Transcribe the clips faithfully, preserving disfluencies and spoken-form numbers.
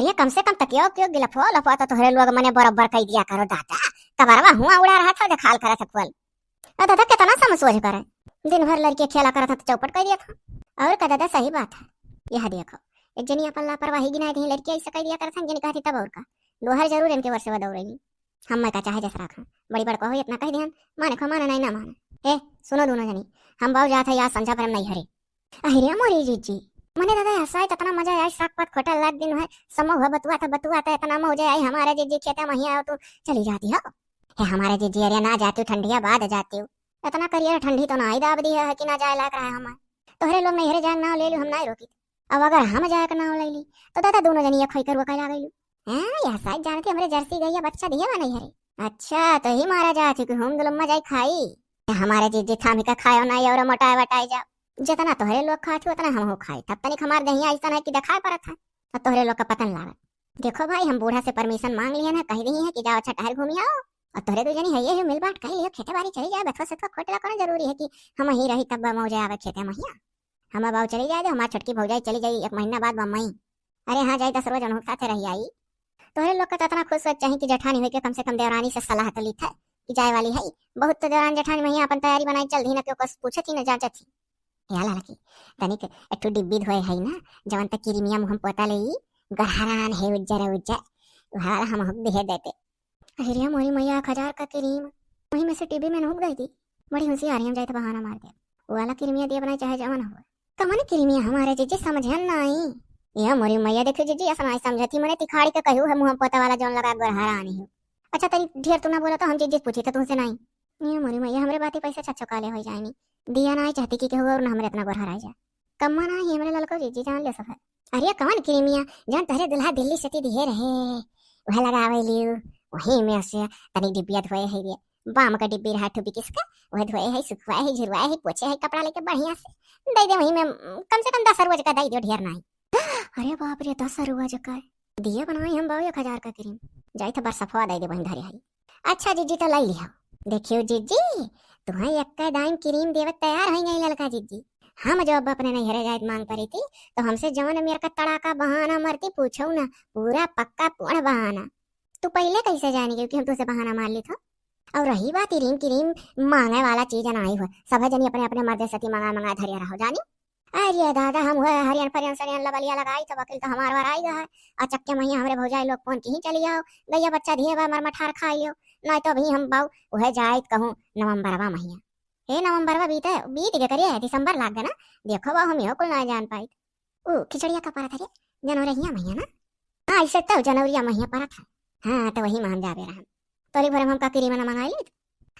ये कम से कम तकियो उकियो गिलफो लफो तो तोहरे लोग मने बरोबर कइ दिया करो दादा। कबरवा हुआ उड़ा रहा था, देखाल करत है कुल। अ दादा, केतना समझ सोझ करे, दिन भर लड़के खेला करत है तो चौपट कइ दिया था। और का दादा, सही बात है। यह देखो, एक जनी अपन लापरवाही गिनाई दी, लड़के ऐसे कइ दिया करत हैं, जनी कहती तब और का। दोहर जरूर इनके वर्ष बदौरेगी। हम मैं का चाहे जस राखा, बड़ी बड़को हो इतना कह दिहन, माने खो माने नहीं ना माने। ए सुनो दोनों जनी, हम बाऊ जात है आज संझा पर हम नहीं हरे। अहिरे मोरी जीजी, मने दादा ऐसा ही कितना मजा आया, साग पात खोटा लाग दिन है, समो हुआ बतुआ था बतुआ था, इतना मौजे आई हमारे जीजी खेते में ही आओ तू चली जाती हो। हे हमारे जीजी, अरे ना जाती हूँ, ठंडिया बाद जाती हूँ। इतना करियर ठंडी तो ना आई दाब दी है कि ना जाए लाग रहा है हमारे। तोहरे लोग नहीं हरे जाए नाव ले लू, हम नहीं रोकी। अब अगर हम जाए के नाव ले ली तो दादा दोनों जनी एक होई करुआ कहला गई। हैं, यह साइज जानते हमरे जर्सी गइया बच्चा दिया बा नहीं हरे। अच्छा, तो ही मारा जात है कि हम दुलम्मा जाई खाई। हमारे जीजी थामी का खायो नहीं और मोटाए वटाए जाओ। जितना तोहरे लोग खात हो उतना हम हो खाई, तब तनिक हमार दहिया ऐसा है कि देखाए पड़त है। अब तोहरे लोग का पता न लागत। देखो भाई, हम बूढ़ा से परमिशन मांग लिए ना, कह दी है कि जाओ अच्छा टहर घूमी आओ। और तोहरे दो जनी है ये मिल बांट कह लियो, खेते बाड़ी चली जाए, बथवा सथवा खोटे ला कौन जरूरी है कि हम ही रही तब मौजे आवे खेते महिया। हम बाऊ चली जाए दो, हमार छोटकी भौजाई चली जाई एक महीना बाद बम्बई। अरे हाँ, जाई दस रोज उनहु साथे रही आई। तोहरे लोग का तो इतना खुश हो चाही कि जेठानी होई के कम से कम देवरानी से सलाह तो ली था कि जाए वाली है। बहुत तो देवरान जेठानी महिया अपन तैयारी बनाई चल दी ना, क्यों कुछ पूछत ही ना जांचत ही। या लालकी, तनिक एक ठो डिब्बी धोए है ना, जवन तक किरिमिया मुहम पोता ले, गहरान है उज्जर उज्जर, वह वाला हम हुक दे देते। अरे मोरी मैया, एक हजार का क्रीम, वही में से टीवी में हुक दे दी। बड़ी होशियारी हम जाए तो बहाना मार दे, वो वाला किरिमिया दिया बनाए चाहे जवन हो। कमन किरिमिया हमारे जीजी समझन नाई। ये मोरी मैया, देखो जीजी, ऐसा नाई समझती, मने तिखाड़ी के कहू है मुहम पोता वाला जौन लगा गहरान है। अच्छा, तनी ढेर तू ना बोला तो हम जीजी से पूछी तो तुमसे नाई। ये मोरी मैया, हमरे बाती पैसा छछो काले हो जाएनी। दिया ना आई चाहती कि केहू और ना हमरे इतना गोरहराई जा। कम्मा ना ही हमरे ललको जीजी जान ले सब है। अरे कवन किरिमिया, जौन तोहरे दुल्हा दिल्ली से ती दिए रहे, वह लगावे लियो, वही में से तनी डिब्बिया धोए है रे। बाम का डिब्बी रहा ठुबी किसका, वह धोए है, सुखवाए है, झुरवाए है, पोछे है कपड़ा लेके बढ़िया से। दे दे वही में, कम से कम दस रोज का दे दो, ढेर नहीं। अरे बाप रे, दस रोज का दिया बनाई हम बाऊ एक हजार का क्रीम। जाई था बरसफवा दे दे वहीं धरे है। अच्छा जीजी, तो लाई लिहो। देखियो जीजी, तुहें एक्का दाइम क्रीम देवत तैयार होइ गई ललका जीजी। हम जब अपने नैहरे जाइत मांग पड़ी थी, तो हमसे जवन मेर का तड़ाका बहाना मरती, पूछो ना, पूरा पक्का पूर्ण बहाना। तू पहले कैसे जानी गई कि हम तुझसे बहाना मार ली थो? और रही बात क्रीम, क्रीम मांगे वाला चीज नाई हो, सब जनी अपने अपने मर्दे सती मंगा मंगा धरिया रहो जानी। अरे दादा, हम हुए हरियन परियन सरियन लबलिया लगाई तो वकील तो हमार वर आई गए। अचक्के महिया हमरे भौजाई लोग फोन की ही चली आओ, गैया बच्चा दिए बा मर मठार खाई लियो, नहीं तो अभी हम बाऊ उहे जाइत कहूँ नवंबरवा महिया। हे नवंबरवा बीते, बीत के करिए है, दिसंबर लाग गए ना। देखो बाऊ, हम यो कुल ना जान पाई। ऊ खिचड़िया का परत हरे, जनवरिया महिया ना? हाँ, ऐसे तो जनवरिया महिया परत है। हाँ, तो वही में हम जाबे रहन। तोरी भरे में हम का क्रीम ना मंगाई ली?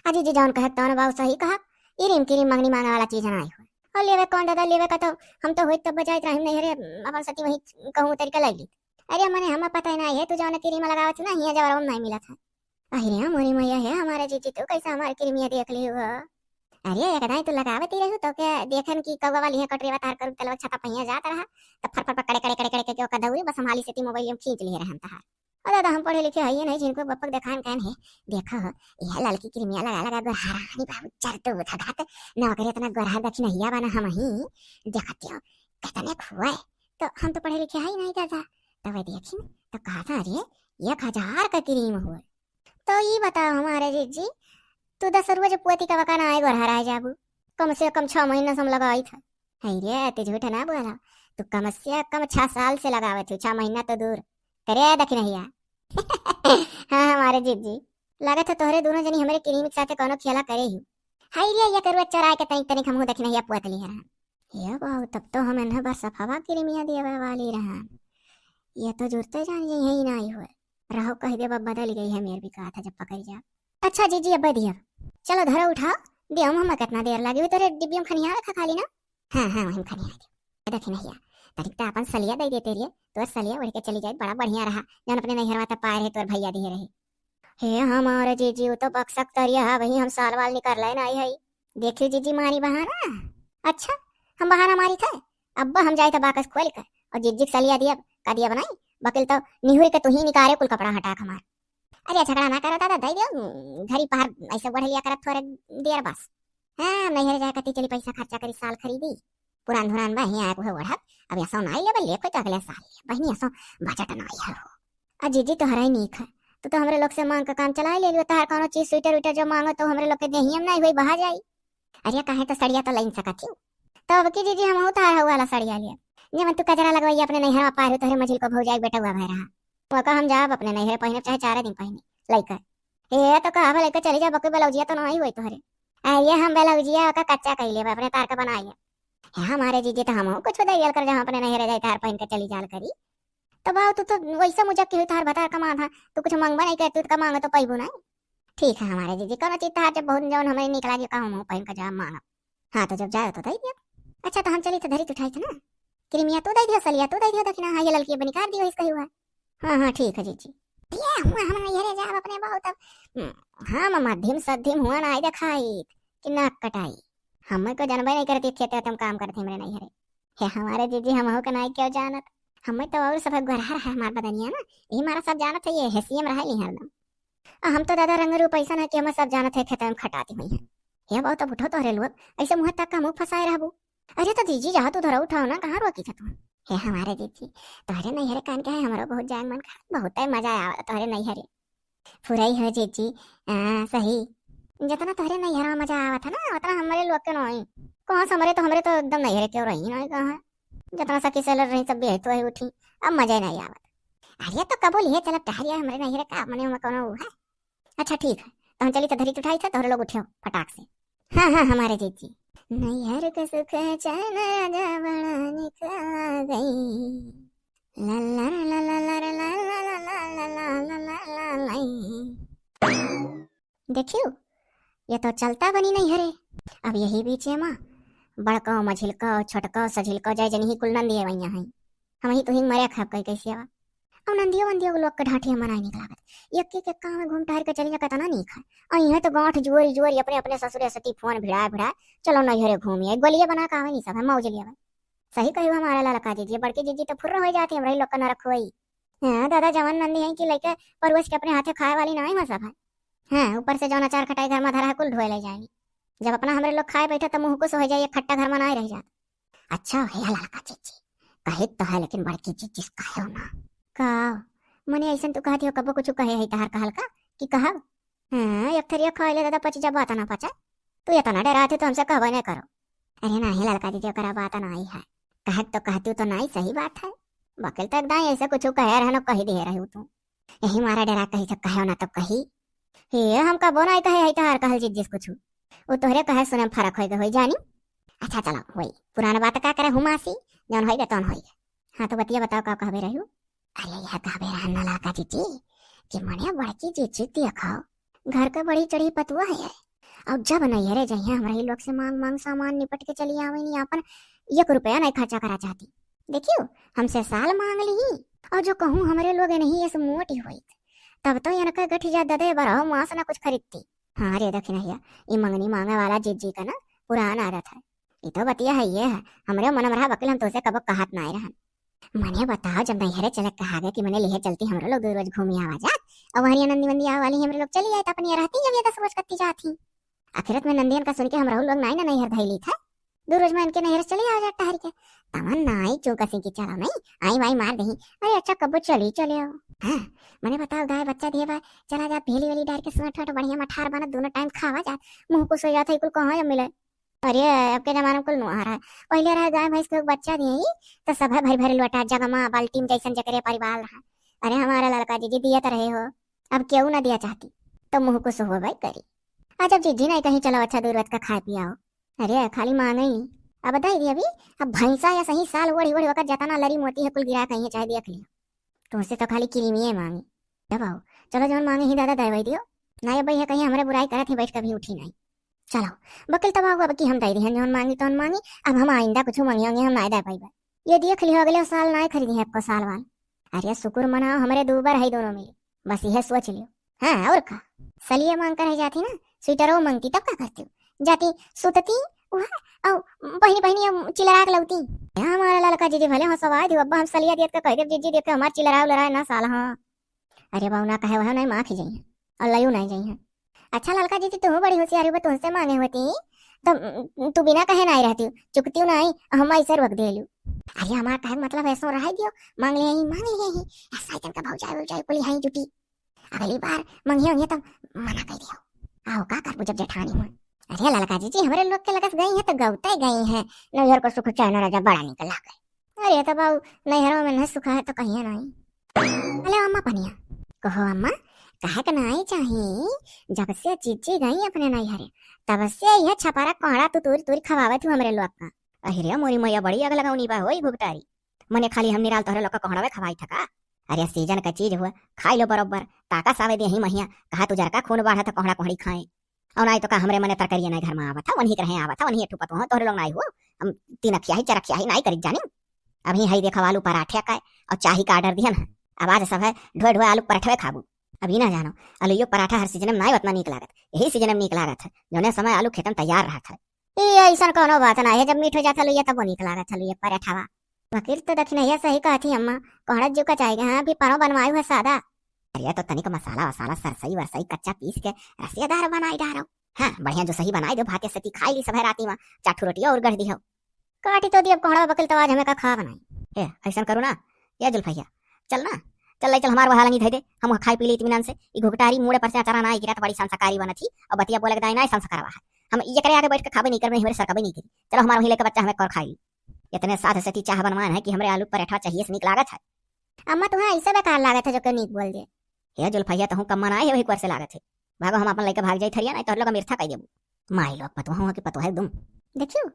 अजी जी, जौन कहे तौन बाऊ सही कहा। क्रीम क्रीम मंगनी मांगे वाला चीज ना आई हो। और लेवे कौन दादा, लेवे का तो हम तो होई तब बजाइत रही नहीं रे, अपन सती वही कहूँ तरीका लग ली। अरे मने हमें पता ही नहीं है, तू जौन क्रीम लगावत ना, हिया जबर नहीं मिला था। अरे मोरी मैया है हमारे जीजी, तू कैसे हमारे क्रीमिया देख ली हो? अरे एक दाई तू लगावत ही रहू तो क्या देखन की कौवा वाली है कटरेवा तार करू तलवा छाता पहिया जात रहा, तब फर फर फर कड़े कड़े कड़े कड़े के ओका दौरी बस संभाली से ती मोबाइल में खींच लिए रहन तहार। ओ दादा, हम पढ़े लिखे हइये नहीं, जिनको बप्पक देखान कहन है। देखो, यह ललकी क्रीमिया लगा लगा गोरहरानी बाबू, चर तो उठा घात, नौकरी इतना गोरहा दखिनहिया बना हम ही। देखते हो, कितने खुए। तो हम तो पढ़े लिखे हई नहीं दादा। तो वह देखी न, तो कहा था, "अरे, एक हजार का क्रीम हुए।" तो ये बताओ हमारे जीजी, तू दस रुपये जो पोती का बकाना आए गोरहराए जाबू, कम से कम छह महीना से हम लगाई था। है रे, तू झूठ ना बोला, तू कम से कम छह साल से लगावत हो, छह महीना तो दूर। करे दखिनहिया। हाँ, हमारे जीजी, लागत है तोहरे दोनों जनी हमरे क्रीम के साथे कौनो खेला करे ही। हाय रे, ये करुआ चोराए के तनिक तनिक हमहू दखिनहिया पोत ली है। हे बाऊ, तब तो हम इन्हें बरसफवा क्रीमिया देवे वाली रहन। ये तो जुरते जान यही ना आई हुए। रहो कह देबा बदल गई है मेर भी कहा था जब पकड़ जा। अच्छा जीजी, अब दिया। चलो धरो उठाओ, दिया हम कितना देर लगी हुई तोरे डिब्बियम खनिया रखा खाली ना। हाँ, हाँ, वहीं खनिया दे। दखिनहिया, तनिक तो अपन सलिया दे देते रे, तोर सलिया उड़ के चली जाए, बड़ा बढ़िया रहा, जौन अपने नैहरवा तक पाए रहे, तोर भैया दिए रहे। हे हमारे जीजी, वो तो बक्सक तरिया है, वही हम साल वाल निकल रहे ना आई है। देखियो जीजी मारी बहाना। अच्छा, हम बहाना मारी थे, अब्बा हम जाए थे बाकस खोल कर और जीजी के सलिया दिया, का दिया बनाई, बकिल तो निहुर के तू ही निकारे कुल कपड़ा हटा के हमार। अरे झगड़ा ना करो दादा, दे दियो, घरी पहर ऐसे बढ़ लिया करत थोड़े देर बस। हाँ, नैहर जाए कती चली पैसा खर्चा करी साल खरीदी। पुरान धुरान बा, हियाँ आए के उहे ओढ़ब। अब असो नाई लेबे, लेब तो अगले साल लेब बहिनी, असो बजट नाई है हो। आ जीजी तोहरा ही नीक है, तू तो हमरे लोग से मांग के काम चलाए ले लियो, तोहार कौनो चीज स्वेटर उइटर जो मांगो तो हमरे लोग के देहिया में नाई होई, बहा जाई। अरे काहे तो सड़िया तो लाइन सकत ही, तो अब की जीजी हमहू तोहार हऊ वाला सड़िया लिया, जेमन तू कजरा लगवैया अपने नैहरवा पारू तोहरे मझिल को भौजाई बेटवा भय रहा। ओका हम जाब अपने नैहरे पहिने, चाहे चारे दिन पहिने। लइका, ए तो कहब लइका चली जा, बकु ब्लाउजिया तो नाई होई तोहरे। आ ये हम ब्लाउजिया ओका कच्चा कई लेब, अपने तार के बनाई लेब। हे हमारे जीजी, तो हमहू कुछ दे दियल कर, जहाँ अपने नैहरे जाए तार पहिन के चली जाल करी। तो बाऊ तू तो वैसे मुझे केहू तार भतार कमा था, तू कुछ मंगबा नहीं करती तो मांगे तो पैबू नहीं। ठीक है हमारे जीजी, कौनो चीज तार जब बहुत जौन हमें निकला जी का हम पहिन के जाब मांगब। हाँ तो जब जाए तो दे दिया। अच्छा तो हम चली तो धरी तू उठाई थे ना। क्रीमिया तू दे दियो, सलिया तू दे दियो, दखिना हाँ ये ललकी बनिकार दियो इसका ही हुआ। हाँ हाँ ठीक है जीजी। ये हुआ हम नैहरे जाब अपने बहुत अब। हम्म, हम मध्यम सध्यम हुआ ना आई देखाई कि नाक कटाई। हमें को जनबे नहीं करती थे तो तुम काम करते हमरे नैहरे। हे हमारे जीजी, हमहू के नाई क्यों जानत? हमें तो और सब गोरहर है हमार बदनिया ना, यही मारा सब जानत है, ये हेसियम रहा ली हरदम। आ हम तो दादा रंग रूप ऐसा ना कि हमें सब जानत है, खेत में खटाती हुई है। हे बहुत अब उठो तोहरे लोग, ऐसे मुँह तक का मुँह फंसाए रहबू। अरे तो जीजी जा तू धरा उठाओ ना, कहाँ रोकी था तू? हे हमारे जीजी, तोहरे नैहरे कान के है, हमरो बहुत जाए मन खा, बहुत मजा आवा तोहरे नैहरे। फुरई हो जीजी, आ, सही। जितना तोहरे नैहरा में मजा आवत है ना, उतना हमरे लोग के नहीं। कौन से हमरे तो, हमरे तो एकदम नैहरे क्यों रही नहीं कहाँ। जितना सखी सहेलर रही सब बेहतो है उठी, अब मजा ही नहीं आवत। अरे तो कबो लिए चलब टहरिया हमरे नैहरे का, मने में कौनो ऊ है। अच्छा ठीक है, तो हम चली तो धरी उठाई था, तोहरे लोग उठियो फटाक से। हाँ हाँ हमारे जीजी। नैहर के सुख चैन राजा बड़ा निक गई। ला ला ला ला ला ला ला ला ला ला ला ला ला ला। देखियो, ये तो चलता बनी नैहरे। अब यही बीचे मा बड़को, मझिलको, छोटको, सझिलको, जय जनी ही कुल नंदिये वैया हैं। हम ही तुहिंग मरे खाब कई कैसे आवा। अब नंदियो वंदियो के लोग के ढाठी हमन आए निकलावत। यक्की के काम में घूम टहर के चली जा, कितना नीक है। और यहाँ तो गांठ जोरी जोरी अपने अपने ससुरे सती फोन भिड़ाए भिड़ाए, चलो नैहरे घूमी आई, गोलिये बना के आवे नहीं सब है, मौज लिया भाई। सही कही हमारे ललका जीजी, बड़की जीजी तो फुर्र हो जाती, हमरे लोग का नरक होई। हाँ दादा, जवान नंदी है कि लइके परोस के अपने हाथे खाए वाली नाई हो सब है। हाँ, ऊपर से जौन अचार खटाई घर में धरा है, कुल ढोए ले जाएंगी। जब अपना हमरे लोग खाए बैठे तो मुँह कुस हो जाए, एक खट्टा घर में नाई रह जात। अच्छा है ललका जीजी, कहे तो है, लेकिन बड़की जीजी से कहो ना। का? मने ऐसन तू कहती हो, कबो कुछ कहे है तहार कहल का कि कहब? हाँ, एक थरिया खाए ले दादा, पची जब बात ना पचे। तू इतना डरात है तो हमसे कहबे नहीं करो। अरे नहीं ललका जीजी, ओकरा बात नाई है, कहत तो कहती तो नाई, सही बात है। वकील तो एकदम ऐसे कुछ कहे रहनो, कही दे रही तू। यही मारा डरा कही से कहो ना तो कही। हे, हम कबो नाई कहे है तहार कहल जीजी से कुछ। वो तोहरे कहे सुने में फर्क होई गए होई जानी। अच्छा चलो, वही पुराना बात का करे हुमासी, जौन होई गए तौन होई गए। हाँ तो बतिया बताओ, का कहबे रहू? अरे यह कहबे रहन ना ललका जीजी कि मने बड़की जीजी देखो, घर के बड़ी चढ़ी पतुआ है। और जब नैहरे जइहे हमरा ही लोग से मांग मांग सामान निपट के चली आवे नी, अपन एक रुपया नहीं खर्चा करा चाहती। देखियो, हमसे साल मांग ली और जो कहूँ हमरे लोग नहीं ऐसे मोटी होई, तब तो इनका गठिया ददे बरहो मांस ना कुछ खरीदती। हाँ रे दखिनहिया, ई मंगनी मांगे वाला जीजी का ना पुरान आदत है। ई तो बतिया है ये है, हमरे मन में रहा वकील, हम तोसे कबो कहत नाय रहन। मने बताओ, जब नैहरे चले कहा गए कि मने लिहे चलती हमरो लोग दू रोज घूमी आवा जात, और वहरिया नंदी मंदी आवे वाली हमरे लोग चली आए, तो अपनी रहती जब ये दस रोज कत्ती जात ही। आखिरत में नंदियन का सुन के हमरो लोग नाई ना नैहर धैली था, दू रोज में इनके नैहर चली आवा जात टहर के। तमन नाई चौकसी की चलो नहीं, आई वाई मार दही। अरे अच्छा कबो चली चले आओ। हाँ, मने बताओ, गाय बच्चा दिए बा, चला जात भेली वेली डार के सुना ठोट बढ़िया मठार बनत, दोनों टाइम खावा जात, मुँह कुस हो जात है, कुल कहाँ जब मिले। अरे, अब के जमाना में कुल नुहार है। पहिले रहे गाय भैंस के बच्चा दिए ही, तो सब है भरी भरी लोटा, जगमा, बाल्टी में जैसन जकरे परिवार रहा। अरे, हमारा ललका जीजी दिए तो रहे हो, अब केहू ना दिया चाहती, तो मुँह कुस होबे करी। आ जब जीजी नहीं कहीं चलो अच्छा दूर का खाए पियाओ। अरे, खाली मांगे ही। अब बताई दी अभी, अब भैंसा या सही साल ओढ़ी ओढ़ी ओकर जतना लरी मोती है कुल गिरा कहीं है, चाहे देख लियो। तुमसे तो खाली किरीमिये मांगी। जब आओ, चलो जौन मांगे ही दादा दे वही दियो। ना ये भैया कहीं हमरे बुराई करत ही बैठ कभी उठी नहीं। चलो, वकील तब आओ अब की हम दे दिहन जौन मांगी तौन मांगी, अब हम आइंदा कुछ मांगी होंगे हम ना दे पाइबे। ये देख लियो अगले साल ना खरीदी है आपको साल वाल। अरे शुक्र मनाओ हमरे दो बार है दोनों मिली, बस यह सोच लियो। हाँ और का, सलिए मांग कर रह जाती ना, स्वेटरो मांगती तब का करती, जाती सुतती वह और बहिनी बहिनी हम चिलरा के लौती। यहाँ हमारा ललका जीजी भले हो सवाई दियो, अब्बा हम सलिया दियत के कह देब जीजी देख के हमार चिलरा उलरा ना साल। हाँ अरे बाऊ ना कहे वह नहीं माँ खी जाइए और लयू नहीं जाइए। अच्छा ललका जीजी तू बड़ी होशियारी बा, तुमसे मांगे होती तो तू बिना कहे नाहीं रहतिउ, चुकतिउ नाहीं, हम ऐसे रोक देलू। अरे हमार कहे के मतलब ऐसो रहे दियो, मांग लिहे ही, मांग लिहे ही, ऐसा इतन का भौजाई वौजाई कुली हैं जुटी। अगली बार मंगिया उंगिया तब मना कर दियो। आओ का करबू जब जेठानी हुआ। अरे ललका जीजी, हमरे लोग के लगस गई है तो गौते गई है। नैहर को सुख चैन राजा बड़ा निक लागे। अरे तो बाऊ, नैहरों में न सुख है तो कहिए नहीं। अरे अम्मा पनिया, कहो अम्मा, कहे के नहीं चाही, जब से जीजी गई अपने नैहरे, तब से यह छपारा कोहड़ा तू तूरी तूरी खवावे तू हमरे लोग का। अहिरे मोरी मैया, बड़ी अग लगौनी बा होई घुघटारी। मने खाली हम निराल तोहरे लोग का कोहड़ावे खवाई थका। अरे सीजन का चीज हुआ, खाई लो बरोबर, ताकस आवे देही महिया, कहा तू जरका खून बाढ़ा था कोहड़ा कोहड़ी खाए। और नाई तो का हमरे मने तरकरिया नाई घर में आवत है, वन्ही के रहे आवत है, वन्ही एक ठो पतोह, तोहरे लोग नाई हो। हम तीन अखिया ही, चार अखिया ही नाई करी जानी। अभी हई देखो आलू पराठे का और चाही का order दिहन है। अब आज सब है ढोए ढोए आलू पराठे खाबू। अभी ना जानो, आलूयो पराठा हर सीजन में नाई उतना नीक लागत, यही सीजन में नीक लागत है, जौने समय आलू खेतन तैयार रहत है। ई ऐसन कौनो बात ना है, जब मीठ हो जात हलुइया तब वो नीक लागत हलुइया पराठावा। वकील तो दखिनैया सही कहत ही अम्मा, कोहड़ा जू का चाहिए, हाँ, अभी परो बनवायु है सादा। अरे तो तनिक मसाला वसाला सरसई वरसई कच्चा पीस के रसेदार बनाई डारो। हाँ, बढ़िया जो सही बनाई दो, भाते सती खाई ली सब है राती में, चार ठो रोटिया और गढ़ दी हो। काटी तो दिया कोहड़ा बकल तो आज हमें का खा बनाई। ए, ऐसन करू ना, ए जुल्फैया, चल ना, चल ले चल हमार वहा लंगी धई दे, हम खाई पी ले इत्मीनान से। ई घुघटारी मुड़े पर से अचारा ना आई गिरा तो बड़ी संस्कारी बनत ही, और बतिया बोले के दाई ना संस्कारवा है। हम ये करे आगे बैठ के खाबे नहीं करबे, हमरे सरकबे नहीं करी। चलो हमार वहीं लेके बच्चा हमें कर खाई। इतने साध सती चाह बनवान है कि हमरे आलू पराठा चाहिए से नीक लागत है। अम्मा तुम्हें ऐसे बेकार लागत है जो क्यों नीक बोल दे। हे जुल्फैया तहूँ कम मनाए है वही कर से लागत है। भागो हम अपन लेके भाग जाई थरिया, नहीं तो लोग मिर्था कह देबू। माई लोग पतोह हुआ कि पतोह एकदम। देखियो,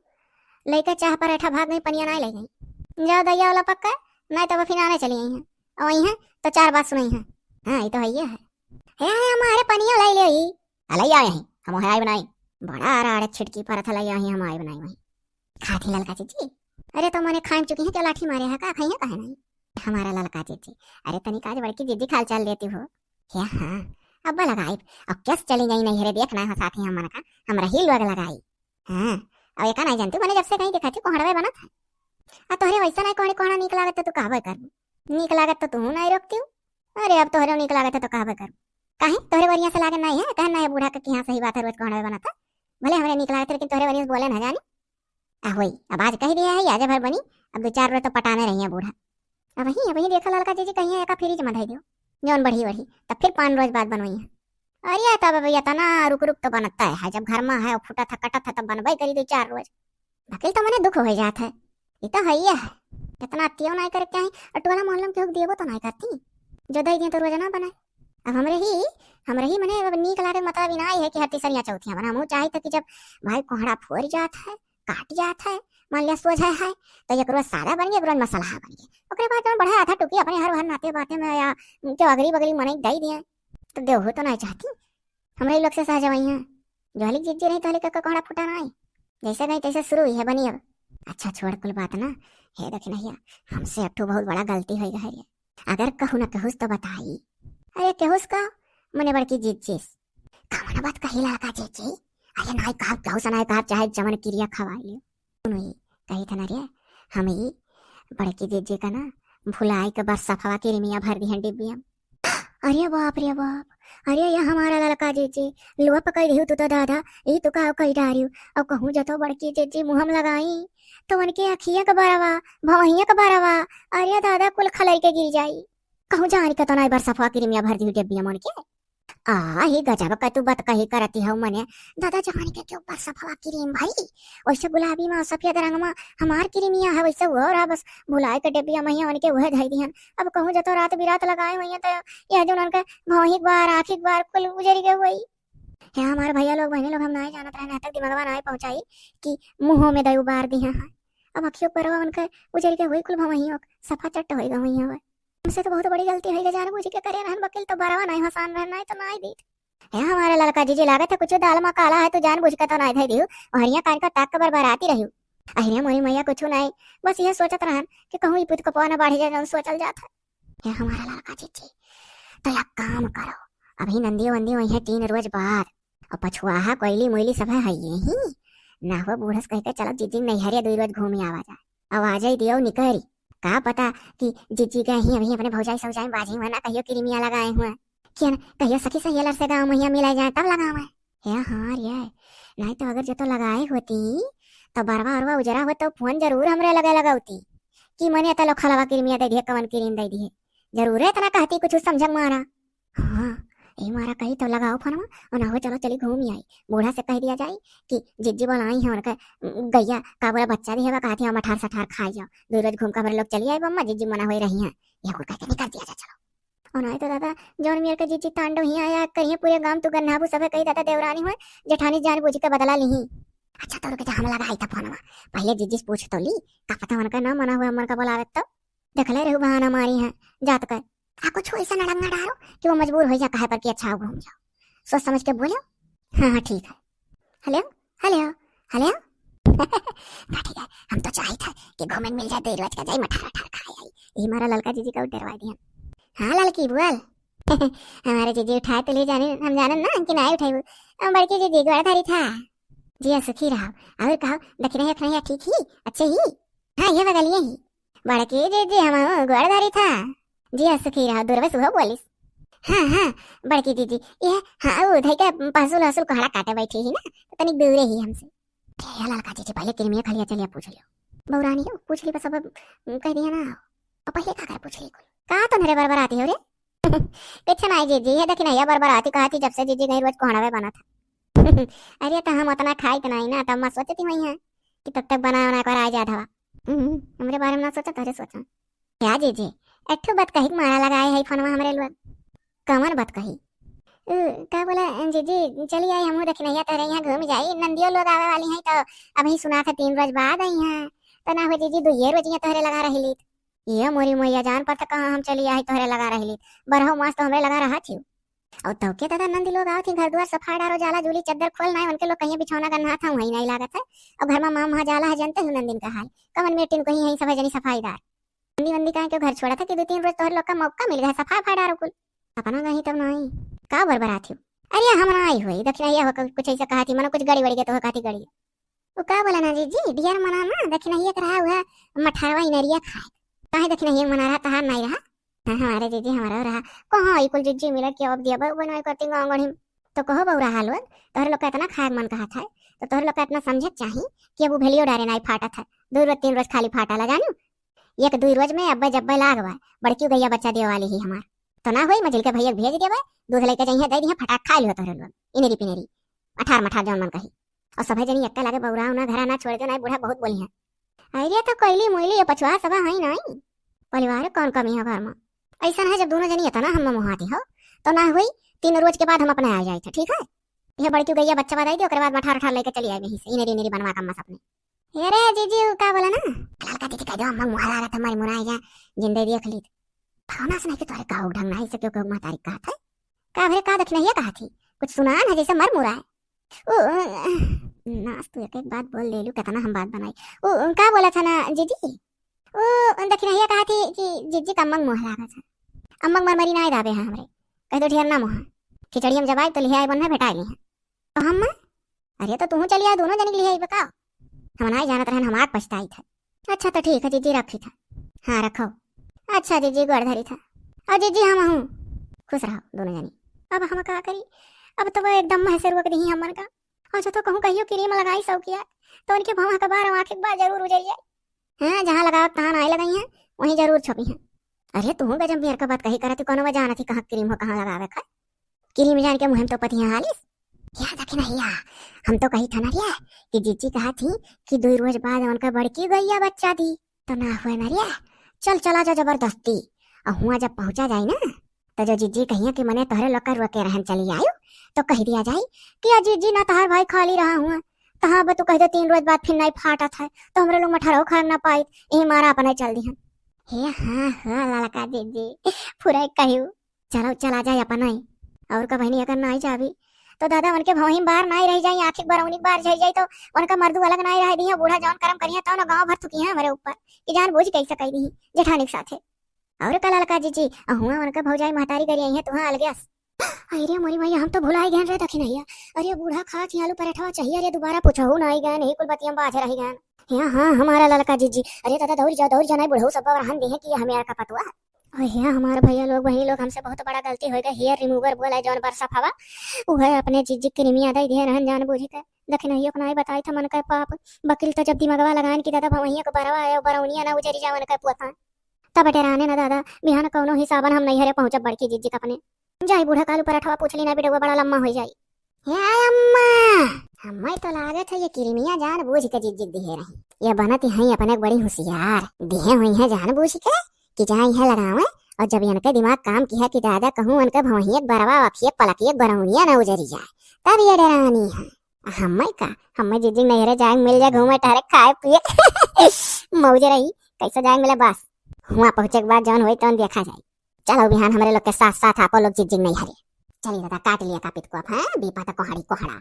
लइका चाह पराठा भाग गई, पनिया नाई ले गई। जाओ दैया वाला पक्का, नाई तो वो फिर आने चली आई हैं। और वही हैं, तो चार बात सुनाई हैं। हाँ, ये तो है, ये है। हे, हे, हमारे पनिया लाई ले ही। अलैया यहीं, हम है आए बनाई। बड़ा आरा आड़े छिटकी परत अलैया यहीं, हम आए बनाई वहीं। खाती ललका जीजी। अरे तो मने खाए चुकी है, क्या लाठी मारे है, का खाई है, कहे नहीं। हमारा ललका जीजी। अरे तनिक आज बड़की जीजी खाल चाल देती हो। हे हाँ, अब लगाई। अब कैस चली गई नहीं रे, देखना है साथी हम मन का, हम रही लोग लगाई। हाँ, अब एका नहीं जानती, मने जब से कहीं देखा थी कोहड़वे बनत है। आ तोहरे वैसा नहीं कोहड़े कोहड़ा नीक लागत तो तू कहबे करबू। नीक लागत तो तू नहीं रोकती हूँ। अरे अब तोहरे नीक लागत है तो कहबे करबू। काहे तोहरे बढ़िया से लागे नहीं है, कहे नहीं बूढ़ा के कि हाँ सही बात है रोज कोहड़वे बनत है। भले हमरे नीक लागत है लेकिन तोहरे से बोले ना जानी। आ होई, अब आज कह दिया है, आज भर बनी, अब दो चार रोज तो पटाने रही है बूढ़ा। अब वही, अब वही देखा ललका जीजी कहीं एका फ्रिज में धई दियो, जौन बढ़ी बढ़ी, तब फिर पाँच रोज बाद बनवाई है। अरे तब अब इतना रुक रुक तो बनता है, जब घर में है, फूटा था, कटा था, तब बनबे करी दो चार रोज। वकील तो मने दुख हो जात है, ये तो है ही है, इतना अतियो नहीं करके आई, और टोला मोहल्ला में केहू के देबो तो नहीं करती, जो दे दिए तो रोज ना बनाए। अब हमरे ही, हमरे ही मने अब नीक लागे मतलब इनाई है कि हर तीसरिया चौथिया बना, हम चाही था कि जब भाई कोहड़ा फोड़ जात है, काट जात है, मान लिया सोझा है, तो एक रोज सादा बन गया, एक रोज मसलहा बन गया। ओकरे बाद जौन बढ़ा आधा टुकी अपने हर हर नाते बाते में या जो अगली बगली मनई दई दिए, तो देहू तो नहीं चाहती। हमरे लोग से सहज वही है, जो हलिक जीजी रही तो हलिक का कोहड़ा फूटा ना आई, जैसे गई तैसे शुरू हुई है बनी अब। अच्छा छोड़ कुल बात ना, हे दखिनैया, हमसे एक ठो बहुत बड़ा गलती हो गई है। अगर कहू ना कहूस तो बताई। अरे कहूस का, मने बड़की जीजी से। कवन बात कही ललका जीजी? अरे नाई कहब, कहूस नाई कहब, चाहे जवन किरिया खवाई लियो। सुनो ये, कही था ना रे, हम ही बड़की जीजी का ना भुलाई के बरसफवा किरिमिया भर दिहन डिब्बिया में। अरे बाप रे बाप, अरे ये हमारा ललका जीजी, लोप कह दिहु तू तो दादा, ई तू का कही डारियो। अब कहूँ जतो बड़की जीजी मुँह में लगाई, तो उनके अखिया के बरवा, भवहिया के बरवा, अरे दादा कुल खलई के गिर जाई। कहूँ जान के तो नाई बरसफवा किरिमिया भर दिहु डिब्बिया में उनके। आ, ही गजब का तू बतकही करती हऊ मने। दादा जवानी के, के ऊपर सफवा क्रीम भरी, वैसे गुलाबी मा सफेद रंग मा हमार क्रीमिया है, वैसे वो रहा, बस भुलाए के डिब्बिया महिया उनके वह धई दिहन। अब कहूँ जतो रात बिरात लगाए हुई है तो यह जो उनके भौही के बार, आँखी के बार कुल उजरी के हुई। हे हमार भैया लोग, बहनी लोग, हम नाई जानत रहने, तक दिमागवा नाई पहुँचाई कि मुँहों में दई उबार दिहे हैं। अब अखियों परवा उनके उजरी के हुई कुल भौही, सफा चट्ट होई गई हुई है। हमसे तो बहुत बड़ी गलती होई गई, जानबूझ के करे रहन, वकील तो बरवा नहीं हसान रहन, नहीं तो नाई दीत। हे हमारे ललका जीजी, लागत है कुछ दाल मा काला है, तो जानबूझ के तो नाई धई दिहु। ओहरिया कान का ताक के बरबराती रहियो। अहिरे मोरी मैया कुछ नाई, बस यह सोचत रहन कि कहूँ ई पुत को पवा न बाढ़ी जाए, जौन सोचल जात है। हे हमारा ललका जीजी, तो एक काम करो, अभी नंदी वंदी वही है तीन रोज बाद, और पछुआहा कोयली मोयली सब है, है यही ना हो बूढ़स कह के चलो जीजी नैहरिया दो रोज घूमी आवा जाए। अब आ जाई दियो निकरी। का पता कि जीजी के ही अभी अपने भौजाई सौजाई बाजी हुआ ना, कहियो किरिमिया लगाए हुए। किया ना, कहियो सखी सहेलर से गाँव महिया मिला जाए तब लगावे। हे हाँ रे, नाहीं तो अगर जो तो लगाए होती, तो बरवा अरवा उजरा होत तो फोन जरूर हमरे लगे लगौती कि मने एतना लोखलवा किरमिया दे दिहे, कवन किरिम दे दिहे। जरूर एतना कहती कुछ समझक मारा। हाँ, ए मारा कही तो लगाओ फोनवा, और ना हो चलो चली घूम आई। बूढ़ा से कह दिया जाए कि जिज्जी बोलाई है उनका गैया का बोला बच्चा दिहे बा, कहती हम अठार सठार खाई जाओ, दुइ रोज घूम के हमरे लोग चली आई बम्मा, जिज्जी मना होई रही हैं, ये कुल कह के निकल दिया जाए चलो। और नाहीं तो दादा, जौन मेर के जिज्जी तांडव हियाँ आया करिहें, पूरे गाँव तू गन्हाबू, सभे कही दादा देवरानी हुए, जेठानी जान बूझ के बदला लिही। अच्छा तो रुक जा, हम लगाई था फोनवा, पहिले जिज्जी से पूछ तो ली, का पता उनका ना मना हुआ, मन का बोलावे तो। देखले रहू बहाना मारी हैं जात का। आ कुछ ऐसा नड़ंगा डारो कि वो मजबूर हो जा कहे पर कि अच्छा हो घूम जाओ, सोच समझ के बोलो। हाँ हाँ ठीक है। हेलो, हेलो, हेलो। ना ठीक है, हम तो चाहित है कि घूमे मिल जाए, दुइ रोज का जाई मठार अठार खाए आई। ये मारा ललका जिज्जी का डरवा दिया। हाँ ललकी बोल। हमारे जिज्जी उठाए तो ले जाने, हम जानन ना कि नाहीं उठाई। हम बड़की जिज्जी गोड़ धरी था। जिया सुखी रहो। और कहो, दखिनहिया खिनहिया ठीक ही, अच्छे ही? हाँ ये बगलिए ही। बड़की जिज्जी हम गोड़ धरी था। जिया सुखी रहो, दुरवे सुहो बोलिस। हाँ हाँ, बड़की जिज्जी, ये हाँ वो धई के पहसुल हसुल कोहड़ा काटे बैठी ही ना, तो तनिक दूरे ही हमसे। ए ललका जिज्जी, पहिले किरमिया खलिया चलिया पूछ लियो। बौरानी हो, पूछ ली बस अब, कह दिया ना। और पहिले का करे पूछ ली कुल? का तो मेरे बरबराती हो रे? कुछ नाहीं जिज्जी, ये दखिनहिया बरबराती कहत ही जब से जिज्जी गई रोज कोहड़ावे बनत है। अरे तो हम उतना खाइत नाहीं ना, तब मैं सोचती हुई हैं कि तब तक बना बना कर आ जात हवा। हम्म, हमरे बारे में ना सोचा, तोहरे सोचा। क्या जिज्जी, एक ठो बतकही के मारा लगाए है फोनवा हमरे लोग। कवन बतकही? उ, का बोला जिज्जी, चली आई हमहू दखिनहिया तोहरे यहाँ घूम जाई, नंदियो लोग आवे वाली हैं तो अबहीं सुना था तीन रोज बाद आई हैं, तो ना हो जिज्जी दुइये रोजिया तोहरे लगा रही लीत। ये मोरी मोइया जान पर तो कहाँ हम चली आई तोहरे लगा रही लीत, बरहो मास तो हमरे लगा रहा थी। और तौके दादा नंदी लोग आवत ही, घर दुआर सफाई डारो, जाला जूली चद्दर खोल नाहीं, उनके लोग कहीं बिछौना गन्हा था वहीं नाहीं लागत है। और घर में माँ वहाँ जाला है, जानते हो नंदिन का हाल, कमन मेटिन को ही यहीं सफाई जनी सफाईदार। नंदी वंदी कहाँ के घर छोड़ा था कि दुइ तीन रोज तोहरे लोग का मौका मिल गया सफाई फाई डारो कुल। अपना गही तब नाहीं। का बरबरात हो? अरे हम ना आई हुई, दखिनहिया हो कुछ ऐसा कहा थी, मनो कुछ गड़ी वड़ी के तो हो कहा थी गड़ी। वो का बोला ना जिज्जी, ढेर मना ना, दखिनहिया के रहा हुआ मठारवा इनरिया खाए। काहे दखिनहिया मना रहा, तहार नाहीं रहा? हाँ, हमारे जिज्जी हमारा रहा। कहाँ ई कुल जिज्जी मिला के अब दिया बा, बनाए करती गाँव गढ़ी। तो कहो बउरा हाल होत, तोहरे लोग का इतना खाए के मन कहत है, तो तोहरे लोग का इतना समझे के चाही कि अब उ भेलियो डारे नाहीं फाटत है, दुइ रोज तीन रोज खाली फाटा ला जानू। एक दुइ रोज में अब्बे जब्बे लाग बा, बड़की गैया बच्चा देवे वाली ही हमार। तो ना होई, मझिल के भैया के भेज देबे, दूध लेके जइहे, दे दिहे, फटाक खाए लिहो तोहरे लोग, इनेरी पिनेरी, अठार मठार जौन मन कही। और सभे जनी एक्का लागे बउरा उना घरा ना छोड़ दे, ना बूढ़ा बहुत बोली है। अरे तो कोइली मोइली ये पछुआ सभा है नाहीं, परिवार कौन कमी है घर में। ऐसा है जब दोनों जनी इतना हम मुहाती हो, तो ना होई, तीन रोज के बाद हम अपने आ जाए थे, ठीक है? ये बड़की गैया बच्चा बदाई दे, ओकरे बाद मठार उठार लेके चली आए यहीं से, इनेरी इनेरी बनवा कम्मा सपने। अरे जीजी, उ का बोला ना? ललका दीदी कह दो, अम्मा मुहा लागत हमारी मुराई जा, जिंदे देख ली। भावना से नहीं कि तोरे का हो ढंग नहीं से क्यों क्यों महतारी कहत है? का भरे का दखिनहिया कहत ही? कुछ सुनान है जैसे मर मुराए। ओ, नास तू एक एक बात बोल ले लू, कितना हम बात बनाई। ओ, का बोला था ना जीजी? ओ, दखिनहिया कहत ही कि जीजी का अम्मंग मुहा लागत है। अम्मंग मरमरी ना दाबे है हमरे। कह दो ढेर ना मुहा। खिचड़ी हम जब आए तो लिहे आए बन है भेटाए लिहे। तो हम अरे तो तुहूँ चली आ, दोनों जनी के लिए आइबे का? हम नाहीं जानत रहन, हम आग पछताई था। अच्छा तो ठीक है जीजी, रखी था। हाँ रखो। अच्छा जीजी, गोड़ धरी था। और जीजी हम हूँ। खुश रहो दोनों जनी। अब हम का करी, अब तो वो एकदम महसे रोक दी हमन का। और जो तो कहूँ कहियो क्रीम लगाई सौ किया, तो उनके भौंह के बार आँख एक बार जरूर उजल जाए। हाँ, जहाँ लगाओ तहाँ नाहीं लगाई हैं, वहीं जरूर छपी हैं। अरे तुहूँ गजब मेर का बात कही करत ही, कोनो बा जानत ही कहाँ क्रीम हो, कहाँ लगावे का। क्रीम जान के मुँह में तो पतिया हालिस। या दखिनहिया, हम तो कही था ना रे कि जीजी कहा थी कि दुई रोज बाद उनका बड़की गैया बच्चा दी, तो ना हुए ना रे। चल चला जा जबरदस्ती। और हुआ जब पहुँचा जाए ना, तो जो जीजी कहिया कि मने तोहरे लोग का रोके रहन चली आयु, तो कह दिया जाए कि आ जीजी ना तोहर भाई खाली रहा हुआ, तहाँ अब तू कह दे तीन रोज बाद फिर नाहीं फाटत है, तो हमरे लोग मठारहो खाए ना पाई, यही मारा अपने चल दिहन। हे हाँ हाँ ललका जीजी, पूरा कहियो। चलो चला जाए अपना ही। और का बहनी अगर नाहीं जाबी तो दादा उनके भौही बार नाहीं रह जाई, आँखी बरौनी बार झर जाई, तो उनका मर्दू अलग नाहीं रह दिया, बूढ़ा जौन करम करिया तो ना गाँव भर थुकी है हमरे ऊपर कि जान बूझ कैसे कह दी जेठानी के साथे। और का ललका जीजी, अहुआ उनका भौजाई महतारी करी आई है तुहाँ अलगे अस। अरे मोरी मैया, हम तो भुलाई गए रे दखिनहिया। अरे बूढ़ा खात ही आलू पराठा चाहिए रे, दोबारा पूछहु नाहीं गए, नहीं कुल बतिया बाझ रही गए। हाँ हाँ हमारा ललका जीजी, अरे दादा दौड़ जा दौड़ जा, नाहीं बुढ़ऊ सब रहन दे है कि हमें का पतुआ। ओहे हमार भैया लोग, बहिनी लोग, हमसे बहुत बड़ा गलती होइ गए। हेयर रिमूवर बोला है जौन बरसा फवा, उहे अपने जिज्जी किरमिया दइ दिहे रहन जान बूझी के। दखिनहियो के नाई बताई था मन के पाप। बकिल त जब दिमगवा लगाइन कि दादा भवहिया के बरवा आयो, बरौनिया ना उजरी जावन के पोता। तब डेराने ना दादा, बिहान कौनो हिसाबन हम नैहरे पहुँचब बड़की जिज्जी के अपने। जाई बूढ़ा कालू पराठवा पूछ ली ना बेटवा, बड़ा लम्मा होइ जाई। हे अम्मा, हम्मै तो लागत है ये किरमिया जान बूझ के जिज्जी के दिहे रही। ये बनत ही अपने बड़ी होशियार दिहे हुई है जान बूझ के कि जाई है लगावे। और जब इनके दिमाग काम किया कि दादा कहूँ उनके भवहिया के बरवा अखिया पलकिया बरौनिया ना उजरी जाए, तब ये डेरानी है। हम्मै का, हम्मै जिज्जी नैहरे जाए मिल जाए घूमे टहरे खाए पिए मौज रही। कैसे जाए मिले बस, हुआ पहुँचे के बाद जौन होई तौन देखा जाए। चलो बिहान हमरे लोग के साथ साथ आपो लोग जिज्जी नैहरे। चली दादा काट लिया का पितको अब, हाँ बीपा तो कोहड़ी कोहड़ा।